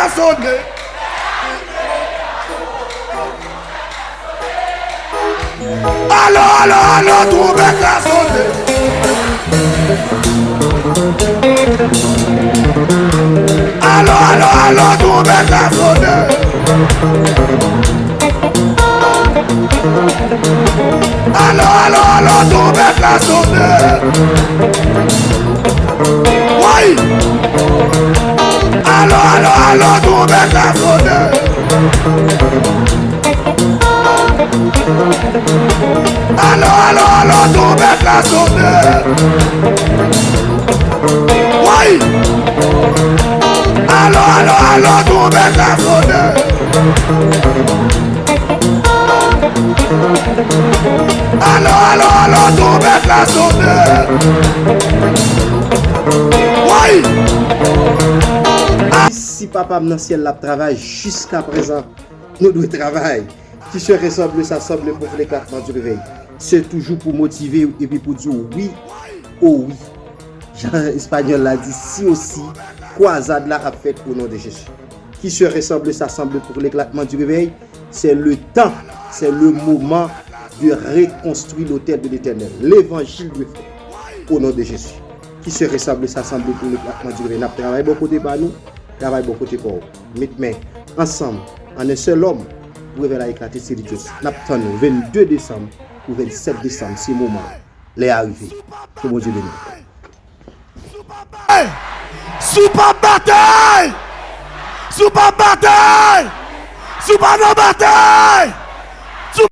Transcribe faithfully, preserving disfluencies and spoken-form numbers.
Sonde. Alo, alo, alo, twonpèt la sonde. Alo, alo, alo, twonpèt la sonde. Alo, alo, alo, twonpèt la sonde. Woy! Alo, alo, alo, twonpèt la sonde. Alo, alo, alo, twonpèt la sonde. Woy! Alo, alo, alo, twonpèt la sonde. Alo, alo, alo, twonpèt la sonde. Woy! Si papa m nan syèl la ap travay jiskaprezan, nou dwe travay. Qui serait semble sa semble pour l'éclatement du réveil? Se toujou pou motive w epi pou di w wi, o wi. Jan espanyòl la di, si o si, kwazad la ap fèt o non de Jezi. Qui serait semble sa semble pour l'éclatement du réveil? C'est le temps, c'est le moment de reconstruire l'autel de l'Éternel. Levanjil dwe fèt o non de Jezi. Qui serait semble sa semble pour l'éclatement du réveil? N ap travay bò kote pa nou, travay bò kote pa w. Met men ansanm, an en sèl òm, pou revèy la eklate, se li Dye. N ap tann nou vennde desanm pou vennsèt desanm, se moman an. Lè a rive. Ke Bondye beni w. Si w p ap batay, si w p ap batay, si w pa nan batay,